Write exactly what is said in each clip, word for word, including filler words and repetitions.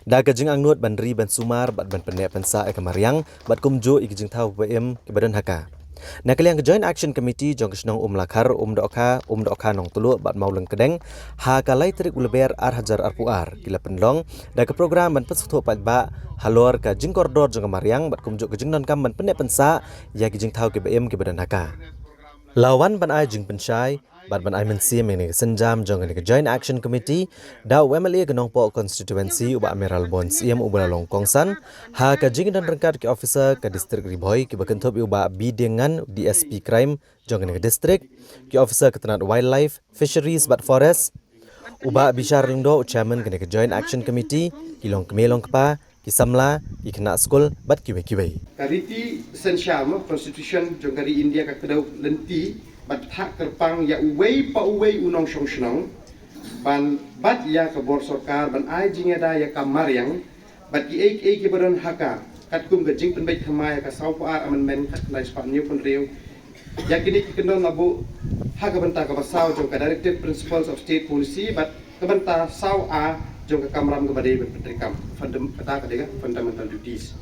Da ka jingangnud ban ri ban sumar bad ban pynneh pynsah ïa ka mariang bad kumjuh ïa ki jingthaw ba im kiba don ha ka. Na ka liang ka Joint Action Committee jong ka shnong Umlakhar, Umdohkha, Umdohkha Nongtluh bad Mawlyngkdeng, ha ka lai tarik u Lber ar hajar arphew ar, ki la pynlong da ka program ban pynsngewthuh paidbah halor ka jingkordor jong ka mariang bad kumjuh ka jingdonkam ban pynneh pynsah ïa ki jingthaw kiba im kiba don ha ka. La wan ban ai jingpynshai bad ban ai mynsiem ïa kane ka sienjam jong kane ka Joint Action Committee da u M L A ka Nongpoh Constituency u Bah Mayralborn Syiem uba la long kongsan ha ka jingdon ryngkat ki officer ka district Ri Bhoi kiba kynthup ïa u Bah B Diengngan, D S P Crime jong kane ka district, ki officer ka tnat Wildlife, Fisheries bad Forest, u Bah Bishar Lyngdoh u chairman kane ka Joint Action Committee, ki longkmie longkpa, ki samla, ki khynnah skul bad kiwei kiwei. Ka riti synshar mo, constitution jong ka ri India ka kdew lynti bad thah kyrpang ïa uwei pa uwei u nongshong shnong ban bat ïa ka bor sorkar ban ai jingïada ïa ka mariang bad kiei kiei kiba don ha ka, katkum ka jingpynbeit thymmai ïa ka sawphew ar amendment khatkhyndai spah hynñiewphew hynriew. Ïa kine ki kyndon la buh ha ka bynta kaba saw jong ka Directive Principles of State Policy bad ka bynta saw A jong ka kamram kaba dei ban pyntreikam, fundam-, kata ka dei ka fundamental duties.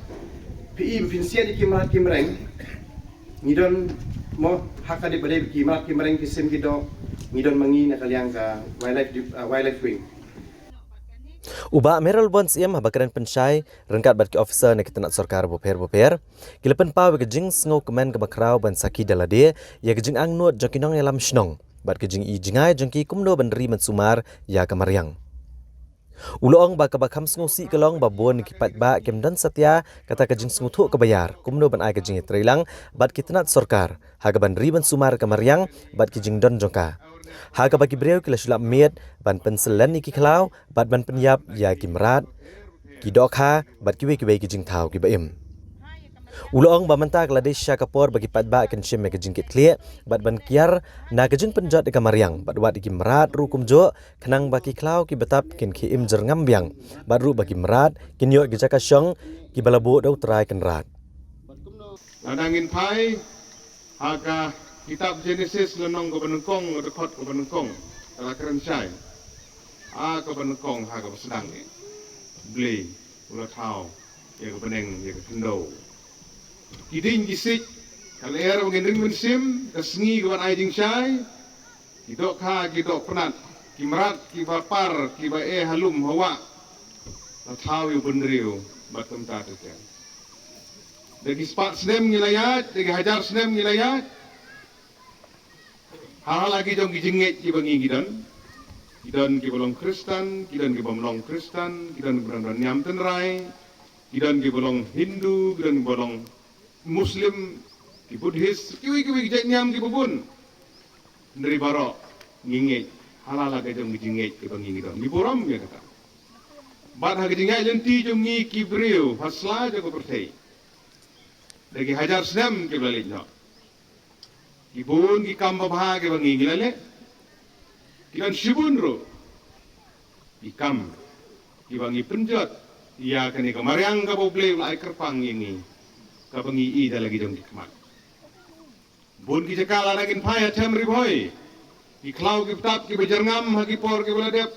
Phi i ba phin siat ïa ki mrad ki mreng, ngi don mo ha ka dei ba dei ki mrad ki mreng ki sim ki doh, ngi don ma ngi na ka liang ka wildlife di-, uh, wildlife wing. U Bah Mayralborn Syiem haba kren pynshai ryngkat bad ki officer na ki tnat sorkar bapher bapher, ki la pynpaw ïa ka jingsngewkmen kaba khraw ban sakhi da lade ïa ka jingangnud jong ki nongïalam shnong bad ka jingi jngai jong ki kumno ban ri ban sumar ïa ka mariang. U la ong ba kaba kham sngewsih ka long ba bun ki paidbah kim don satia kata ka jingsngewthuh kaba ïar kumno ban ai ka jingïatreilang bad ki tnat sorkar ha kaban ri ban sumar ka mariang bad ki jingdon jong ka, ha kaba ki briew ki la shu lap miet ban pynslem ïa ki khlaw bad ban pynïap ïa ki mrad, ki dohkha bad kiwei kiwei ki jingthaw kiba im. U la ong ba mynta ka la dei shisha ka por ba ki paidbah kin shim ïa ka jingkitkhlieh bad ban kiar na ka jingpynjot ïa ka mariang bad wad ïa ki mrad ruh kumjuh, khnang ba ki khlaw kiba tap kin khie im jyrngam biang bad ruh ba ki mrad kin ïoh ïa ki jaka shong kiba la buh da U Trai Kynrad. Lada ngin phai ha ka kitab Genesis lynnong kaba nyngkong, dkhot kaba nyngkong, ka la kren shai ha kaba nyngkong, ha kaba sdang, eh, Blei u la thaw ïa ka bneng, ïa ka khyndew. Ki dieng ki siej, ka lyer ba ngin ring mynsiem, ka sngi ka ban ai jingshai, ki dohkha, ki dohpnat, ki mrad, kiba par, kiba eh ha lum ha wah, la thaw ïa u bynriew bad kumta ter ter. Da ki spah snem ngi la ïaid, da ki hajar snem ngi la ïaid. Ha la ki jong ki jingngeit kiba ngi ngi don. Ki don kiba long Khristan, ki don kiba ym long Khristan, ki don kiba don niam tynrai, ki don kiba long Hindu, ki don kiba long Muslim, ki Buddhist, kiwei kiwei ki jait niam kiba bun. Hynrei baroh ngi ngeit ha la la ka jong ki jingngeit kiba ngi ngi don. Ngi burom ïa kata. Bad ha ka jingngeit lynti jong ngi ki briew ha sla jong ka pyrthei, da ki hajar snem kiba la leit noh, ki bun ki kam babha kiba ngi ngi la leh. Ki don shibun ruh ki kam kiba ngi pynjot ïa kane ka mariang kaba U Blei u la ai kyrpang ïa ngi, kaba ngi i da la ki jong ki khmat. Bun ki jaka lada ngin phai ha Them Ri Bhoi, ki khlaw kiba tap kiba jyrngam ha ki por kiba la dep,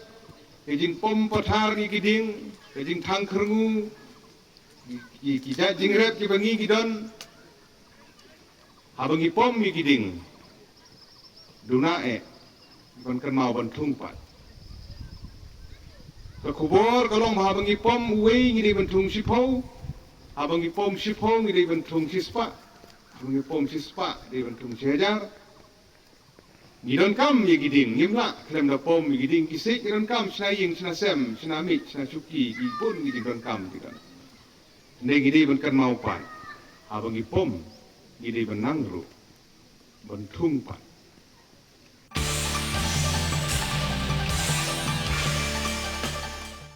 ka jingpom pathar ïa ki dieng, ka jingthang khyrngu, ki, ki, ki jait jingrep kiba ngi ngi don. Haba ngi pom ïa ki dieng, duna eh ban kynmaw ban thung pat. Ka khubor ka long ba haba ngi pom uwei ngi dei ban thung shiphew, haba ngi pom shiphew ngi dei ban thung shispah, haba ngi pom shispah dei ban thung shihajar. Ngi donkam ïa ki dieng, ngim lah khlem da pom ïa ki dieng ki siej, ngi donkam shna ïing, shna sem, shna miej, shna shuki, ki bun ki jingdonkam ki don. Hynrei ngi dei ban kynmaw pat, haba ngi pom ngi dei ban nang ruh ban thung pat.